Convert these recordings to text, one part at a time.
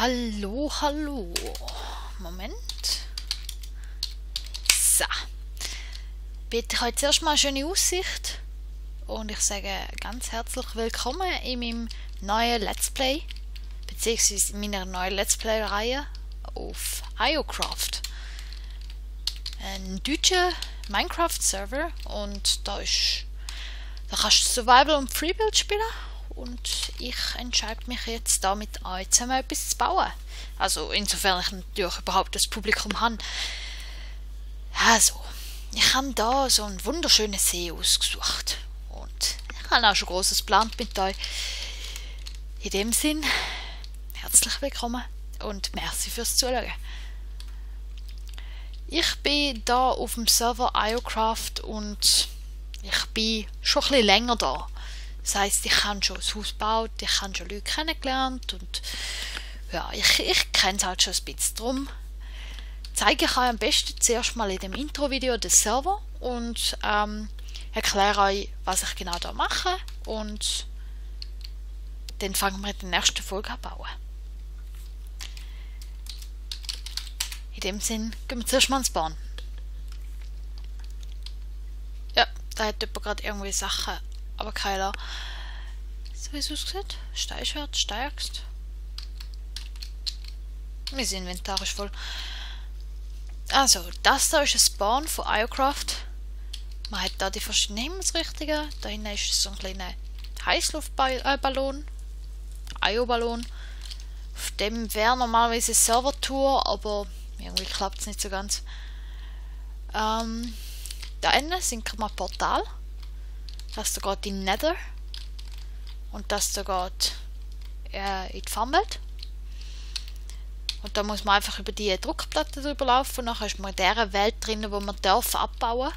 Hallo, hallo. Moment. So. Bitte, ich habe jetzt erstmal eine schöne Aussicht. Und ich sage ganz herzlich willkommen in meinem neuen Let's Play. Beziehungsweise in meiner neuen Let's Play-Reihe auf IOcraft. Ein deutscher Minecraft-Server. Und da kannst du Survival und Freebuild spielen. Und ich entscheide mich jetzt da mit euch zusammen etwas zu bauen. Also insofern ich natürlich überhaupt das Publikum habe. Also, ich habe da so einen wunderschönen See ausgesucht. Und ich habe auch schon Grosses geplant mit euch. In dem Sinn, herzlich willkommen und merci fürs Zuschauen. Ich bin da auf dem Server IOcraft und ich bin schon ein bisschen länger da. Das heisst, ich habe schon ein Haus gebaut, ich habe schon Leute kennengelernt und ja, ich kenne es halt schon ein bisschen. Darum zeige ich euch am besten zuerst mal in dem Intro-Video den Server und erkläre euch, was ich genau da mache und dann fangen wir in der nächsten Folge an zu bauen. In dem Sinn gehen wir zuerst mal ins Bahn. Ja, da hat jemand gerade irgendwie Sachen. Aber keiner. So wie es aussieht. Steinschwert, Steinaxt. Mein Inventar ist voll. Also, das da ist ein Spawn von IOcraft. Man hat da die verschiedenen Himmelsrichtungen. Da hinten ist so ein kleiner Heißluftballon. IO-Ballon. Auf dem wäre normalerweise eine Server-Tour, aber irgendwie klappt es nicht so ganz. Da hinten sind wir ein Portal. Das da geht in Nether und das da geht in die Farmwelt. Und da muss man einfach über die Druckplatte drüber laufen und nachher ist man in dieser Welt drin, wo man darf abbauen.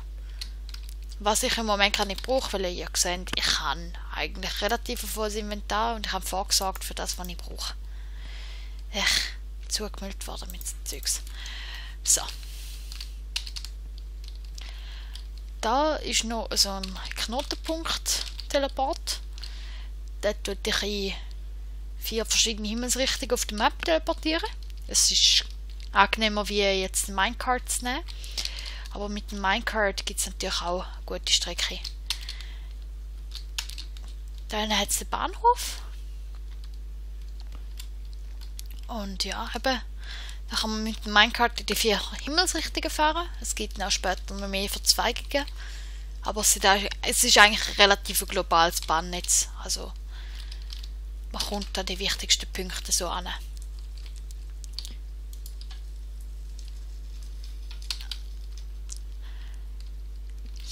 Was ich im Moment gar nicht brauche, weil ihr seht, ich habe eigentlich relativ volles Inventar und ich habe vorgesorgt für das, was ich brauche. Zugemüllt worden mit Zeugs. So. Da ist noch so ein Knotenpunkt-Teleport. Dort tue ich in 4 verschiedene Himmelsrichtungen auf der Map teleportieren. Es ist angenehmer wie jetzt ein Minecart zu nehmen. Aber mit dem Minecart gibt es natürlich auch eine gute Strecke. Dann hat es den Bahnhof. Und ja, eben. Da kann man mit dem Minecart in die 4 Himmelsrichtungen fahren. Es gibt auch später noch mehr Verzweigungen. Aber es ist eigentlich ein relativ globales Bahnnetz. Also man kommt an die wichtigsten Punkte so an.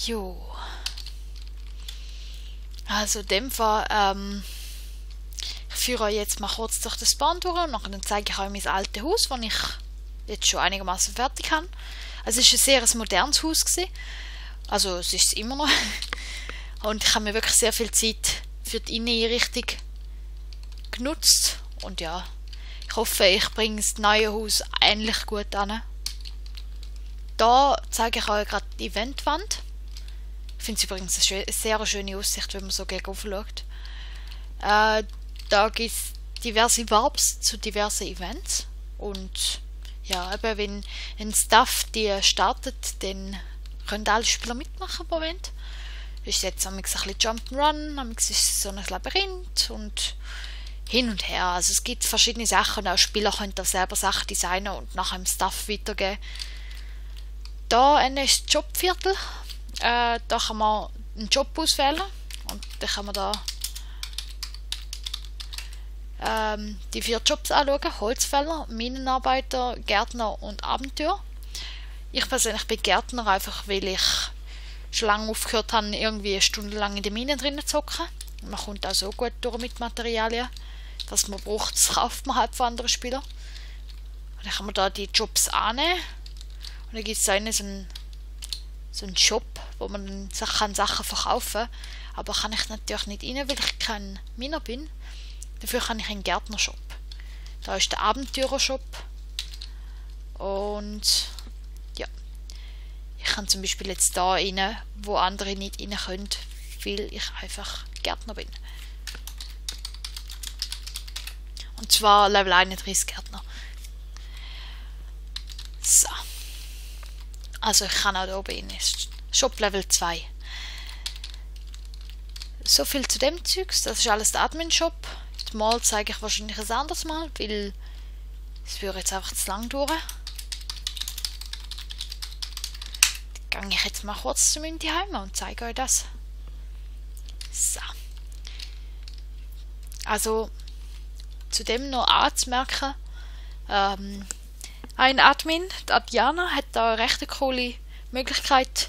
Jo. Also in dem Fall, ich führe euch jetzt mal kurz durch das Bahn durch und dann zeige ich euch mein altes Haus, das ich jetzt schon einigermaßen fertig habe. Also es war ein sehr modernes Haus gewesen. Also es ist es immer noch. Und ich habe mir wirklich sehr viel Zeit für die Inneneinrichtung genutzt. Und ja, ich hoffe, ich bringe das neue Haus ähnlich gut an. Da zeige ich euch gerade die Eventwand. Ich finde es übrigens eine sehr schöne Aussicht, wenn man so gegenüber schaut. Da gibt es diverse Warps zu diversen Events. Und ja, eben wenn ein Stuff die startet, dann können alle Spieler mitmachen, die wollen. Ist jetzt ein bisschen Jump'n'Run, ist es so ein Labyrinth und hin und her. Also es gibt verschiedene Sachen und auch Spieler können da selber Sachen designen und nachher im Stuff weitergeben. Da ist das Jobviertel. Da kann man einen Job auswählen und dann kann man da die 4 Jobs anschauen: Holzfäller, Minenarbeiter, Gärtner und Abenteuer. Ich persönlich bin Gärtner, einfach weil ich schon lange aufgehört habe, irgendwie stundenlang in der Mine drinnen zu hocken. Man kommt auch so gut durch mit Materialien. Was man braucht, das kauft man halt von anderen Spielern. Und dann kann man da die Jobs annehmen. Und dann gibt es da so einen Shop, wo man dann Sachen verkaufen kann. Aber kann ich natürlich nicht rein, weil ich kein Miner bin. Dafür kann ich einen Gärtnershop. Da ist der Abenteurershop. Und ja. Ich kann zum Beispiel jetzt da rein, wo andere nicht rein können, weil ich einfach Gärtner bin. Und zwar Level 31 Gärtner. So. Also ich kann auch da oben rein. Shop Level 2. So viel zu dem Zeugs. Das ist alles der Admin-Shop. Mal zeige ich wahrscheinlich ein anderes Mal, weil es würde jetzt einfach zu lang dauern. Dann gehe ich jetzt mal kurz zu meinem Zuhause und zeige euch das. So. Also, zudem noch anzumerken, ein Admin, die Adriana, hat da eine recht coole Möglichkeit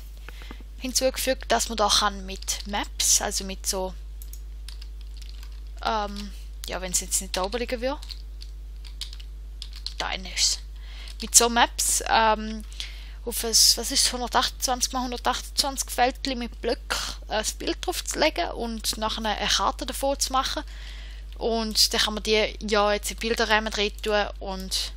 hinzugefügt, dass man da kann mit Maps, also mit so, ja, wenn es jetzt nicht da oben liegen würde, da ist es. Mit so Maps, auf ein, was ist 128 x 128 Feldchen mit Blöcken ein Bild drauf zu legen und nachher eine Karte davon zu machen. Und dann kann man die ja jetzt in Bilderrahmen drin tun und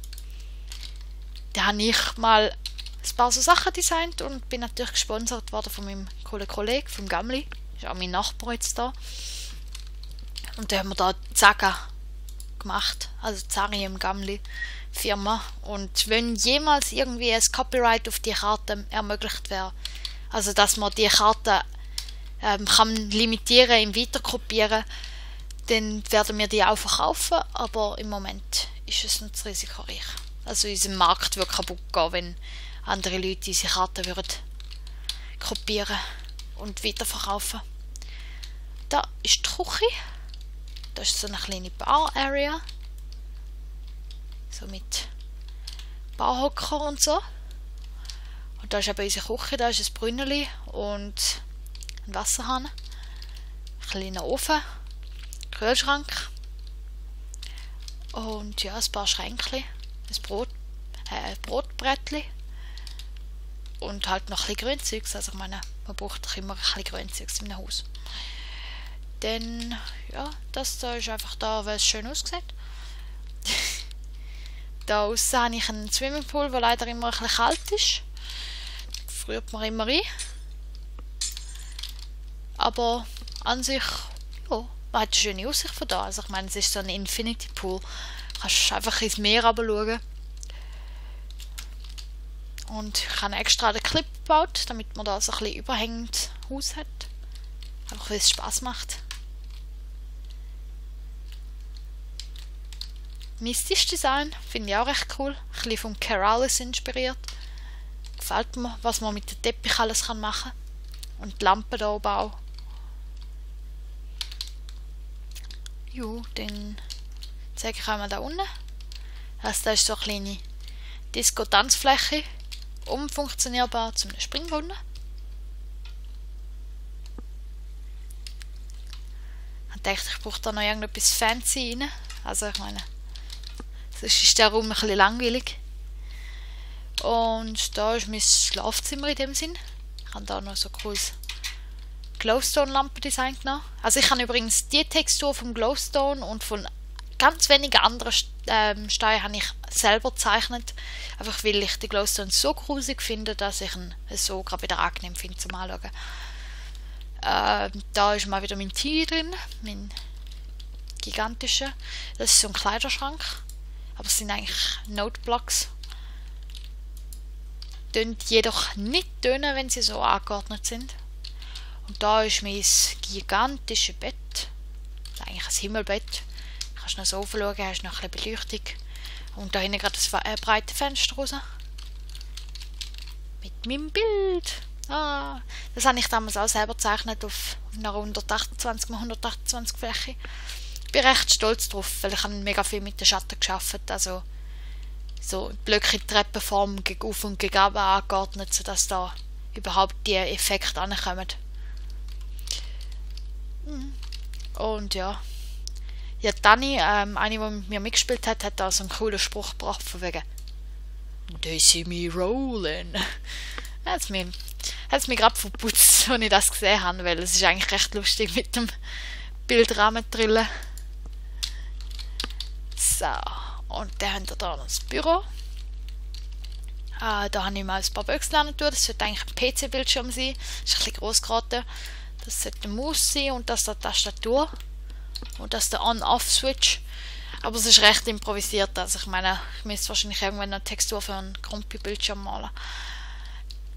da habe ich mal ein paar so Sachen designt und bin natürlich gesponsert worden von meinem coolen Kollegen, vom Gamli. Ist auch mein Nachbar jetzt da. Und da haben wir da Zaga gemacht, also Zari im Gamli Firma. Und wenn jemals irgendwie ein Copyright auf die Karte ermöglicht wäre, also dass man die Karte kann limitieren im Weiterkopieren, dann werden wir die auch verkaufen, aber im Moment ist es nicht risikoreich. Also unser Markt würde kaputt gehen, wenn andere Leute diese Karten würden kopieren und weiterverkaufen. Da ist die Küche. Da ist so eine kleine Bar-Area. So mit Barhocker und so. Und da ist eben unsere Küche, da ist ein Brünneli und ein Wasserhahn. Ein kleiner Ofen. Kühlschrank. Und ja, ein paar Schränkchen. Ein Brotbrettchen. Und halt noch ein bisschen Grünzeugs. Also ich meine, man braucht doch immer ein bisschen Grünzeugs in einem Haus. Dann, ja, das da ist einfach da, weil es schön aussieht. Da aussen habe ich einen Swimmingpool, der leider immer ein bisschen kalt ist. Friert man immer ein. Aber an sich, ja, man hat eine schöne Aussicht von da. Also ich meine, es ist so ein Infinity Pool. Du kannst einfach ins Meer runterschauen. Und ich habe extra einen Clip gebaut, damit man da so ein bisschen überhängendes Haus hat. Einfach weil es Spaß macht. Mein Tischdesign finde ich auch recht cool. Ein bisschen vom Keralis inspiriert. Gefällt mir, was man mit dem Teppich alles machen kann. Und die Lampen da oben auch. Jo, dann zeige ich einmal da unten. Also da ist so eine kleine Disco-Tanzfläche. Umfunktionierbar zum Springbrunnen. Ich dachte, ich brauche da noch irgendetwas fancy rein. Also ich meine, sonst ist der Raum ein bisschen langweilig. Und da ist mein Schlafzimmer in dem Sinn. Ich habe da noch so ein cooles Glowstone-Lampendesign genommen. Also ich habe übrigens die Textur vom Glowstone und von ganz wenigen anderen Steinen habe ich selber gezeichnet. Einfach weil ich die Glowstone so grusig finde, dass ich ihn so gerade wieder angenehm finde zum Anschauen. Da ist mal wieder mein Tee drin, mein gigantischer. Das ist so ein Kleiderschrank, aber es sind eigentlich Noteblocks. Tönt jedoch nicht tönen, wenn sie so angeordnet sind. Und da ist mein gigantisches Bett. Das ist eigentlich ein Himmelbett. Du kannst noch so schauen, hast noch ein bisschen Beleuchtung. Und da hinten gerade ein breites Fenster raus. Mit meinem Bild. Ah, das habe ich damals auch selber gezeichnet auf einer 128 x 128 Fläche. Ich bin recht stolz drauf, weil ich habe mega viel mit den Schatten gearbeitet. Also so Blöcke in Treppenform gegen auf und gegen runter angeordnet, sodass da überhaupt die Effekte ankommen. Und ja. Ja, Dani, eine, die mit mir mitgespielt hat, hat da so einen coolen Spruch gebracht von wegen "They see me rolling". Hat es mich gerade verputzt, als ich das gesehen habe, weil es ist eigentlich recht lustig mit dem Bildrahmen drillen. So, und dann haben wir da noch das Büro. Da habe ich mal ein paar Büchse tun. Das sollte eigentlich ein PC-Bildschirm sein. Das ist ein bisschen gross geraten. Das sollte eine Maus sein und das ist die Tastatur. Und das ist der On-Off-Switch. Aber es ist recht improvisiert. Also ich meine, ich müsste wahrscheinlich irgendwann eine Textur für einen Kompi-Bildschirm malen.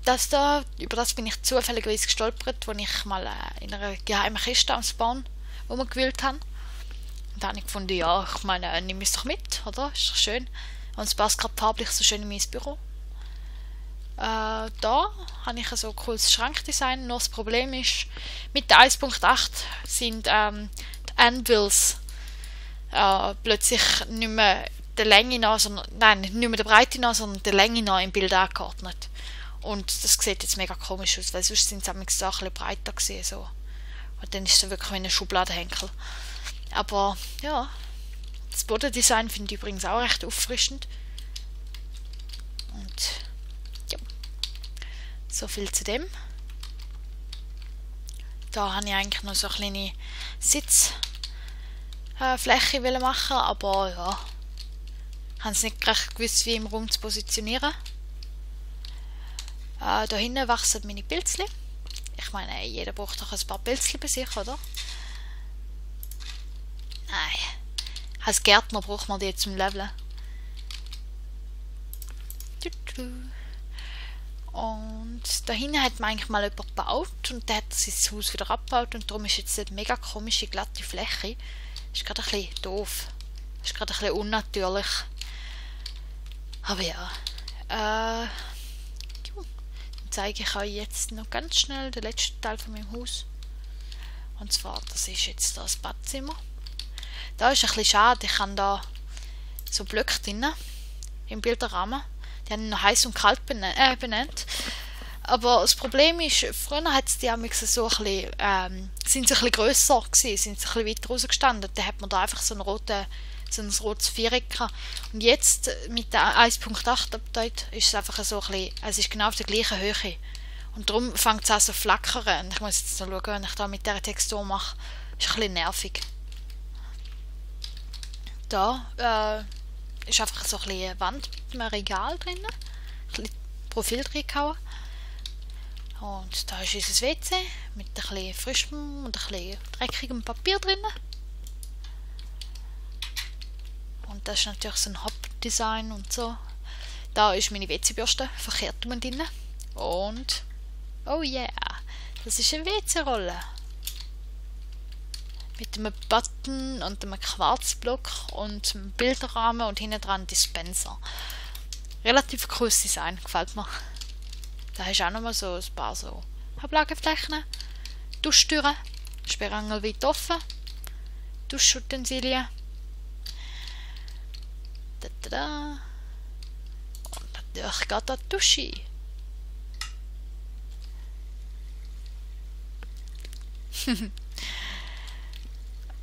Das da, über das bin ich zufälligerweise gestolpert, als ich mal in einer geheimen Kiste am Spawn rumgewühlt habe. Und da habe ich gefunden, ja, ich meine, nimm es doch mit, oder? Ist doch schön. Und es passt gerade farblich so schön in mein Büro. Da habe ich so ein cooles Schrankdesign. Nur das Problem ist, mit der 1.8 sind die Anvils plötzlich nicht mehr der Länge nach, sondern, nein, nicht mehr der Breite nach, sondern der Länge nach im Bild angeordnet. Und das sieht jetzt mega komisch aus, weil sonst sind sie ein bisschen breiter gewesen, so. Und dann ist es wirklich wie ein Schubladenhenkel. Aber ja, das Bodendesign finde ich übrigens auch recht auffrischend. Und ja, so viel zu dem. Da habe ich eigentlich noch so eine kleine Sitzfläche machen, aber ja, ich habe es nicht recht gewusst, wie im Raum zu positionieren. Da hinten wachsen meine Pilzchen. Ich meine, jeder braucht doch ein paar Pilzchen bei sich, oder? Nein. Als Gärtner braucht man die zum Leveln. Und da hinten hat man eigentlich mal jemand gebaut und der hat sein Haus wieder abgebaut und darum ist jetzt eine mega komische, glatte Fläche. Ist gerade ein bisschen doof. Ist gerade ein bisschen unnatürlich. Aber ja. Dann zeige ich euch jetzt noch ganz schnell den letzten Teil von meinem Haus. Und zwar, das ist jetzt das Badzimmer. Da ist ein bisschen schade, ich habe da so Blöcke drin im Bilderrahmen. Die haben noch heiß und kalt benannt. Aber das Problem ist, früher hat es die so ein bisschen, sind sie ein bisschen grösser gewesen, sind sie ein bisschen weiter rausgestanden. Da hat man da einfach so ein rotes Viereck gehabt. Und jetzt mit der 1.8 Update ist es einfach so ein bisschen, es ist genau auf der gleichen Höhe. Und darum fängt es an so flackern. Und ich muss jetzt noch schauen, wenn ich da mit dieser Textur mache. Ist ein bisschen nervig. Da ist einfach so ein bisschen eine Wand mit einem Regal drin. Ein bisschen Profil drin gehauen. Und da ist unser WC mit ein bisschen frischem und ein bisschen dreckigem Papier drin. Und das ist natürlich so ein Hauptdesign und so. Da ist meine WC-Bürste verkehrt drin. Und, oh yeah, das ist eine WC-Rolle. Mit einem Button und einem Quarzblock und einem Bilderrahmen und hinten dran Dispenser. Relativ cooles Design, gefällt mir. Da hast du auch nochmal so ein paar so Ablageflächen, Duschtüren, Sperrangel weit offen, Duschutensilien. Und natürlich geht da die Dusche.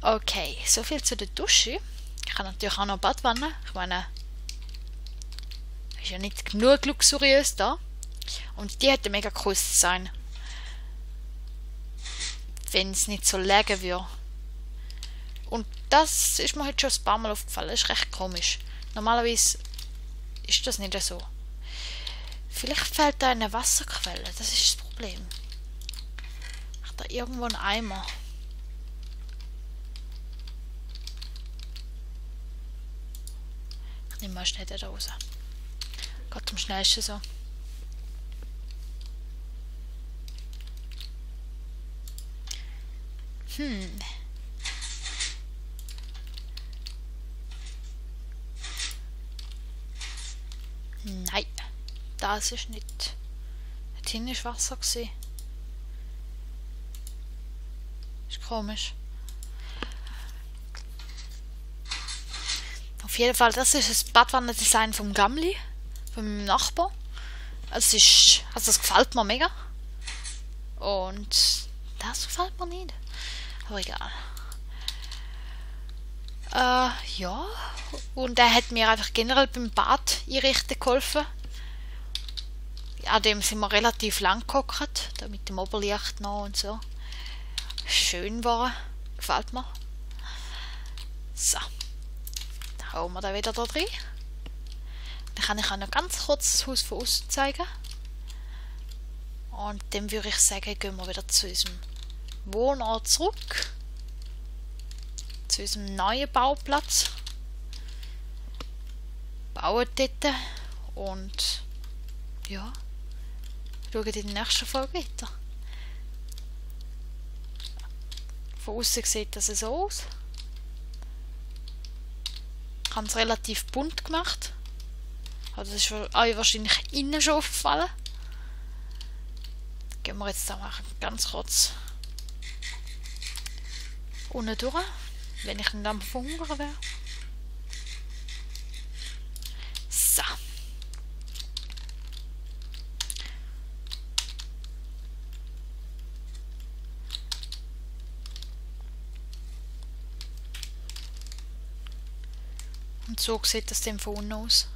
Okay, soviel zu der Dusche. Ich habe natürlich auch noch Badwanne. Ich meine, ist ja nicht genug luxuriös da. Und die hat ein mega cooles Design. Wenn es nicht so liegen würde. Und das ist mir heute schon ein paar Mal aufgefallen. Das ist recht komisch. Normalerweise ist das nicht so. Vielleicht fehlt da eine Wasserquelle. Das ist das Problem. Ach, da irgendwo ein Eimer. Ich nehme mal schnell den da raus. Geht am schnellsten so. Nein, das ist nicht. Dort hinten war Wasser. Ist komisch. Auf jeden Fall, das ist das Badwannendesign vom Gamli, von meinem Nachbar. Also das gefällt mir mega. Und das gefällt mir nicht. Aber egal. Ja. Und er hat mir einfach generell beim Bad einrichten geholfen. An dem sind wir relativ lang gehockt. Da mit dem Oberlicht noch und so. Schön war. Gefällt mir. So. Dann hauen wir da wieder da drin. Dann kann ich auch noch ganz kurz das Haus von außen zeigen. Und dann würde ich sagen, gehen wir wieder zu unserem Wohnort zurück. Zu unserem neuen Bauplatz. bauen dort. Und ja, schauen in der nächsten Folge weiter. Von außen sieht das so aus. Ich habe es relativ bunt gemacht. Also das ist euch wahrscheinlich innen schon aufgefallen. Gehen wir jetzt da mal ganz kurz unten durch, wenn ich nicht am Verhungern wäre. So. Und so sieht das dann von unten aus.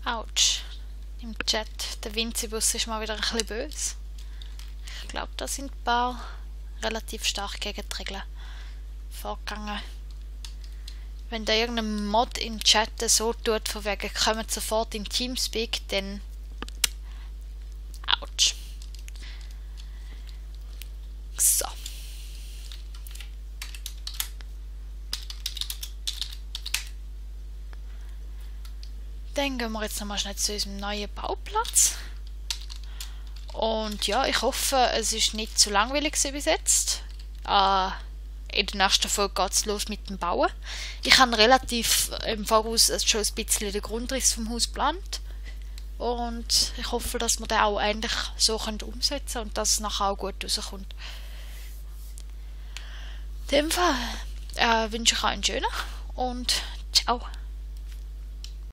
Autsch. Im Chat, der Winzibus ist mal wieder ein bisschen böse. Ich glaube, da sind ein paar relativ stark gegen die Regeln vorgegangen. Wenn da irgendein Mod im Chat so tut, von wegen kommt sofort in Teamspeak, dann Autsch. So. Dann gehen wir jetzt nochmal schnell zu unserem neuen Bauplatz. Und ja, ich hoffe, es ist nicht zu langweilig bis jetzt. In der nächsten Folge geht es los mit dem Bauen. Ich habe relativ im Voraus schon ein bisschen den Grundriss vom Haus geplant. Und ich hoffe, dass wir den auch endlich so umsetzen können und dass es nachher auch gut rauskommt. In dem Fall wünsche ich euch einen schönen und ciao.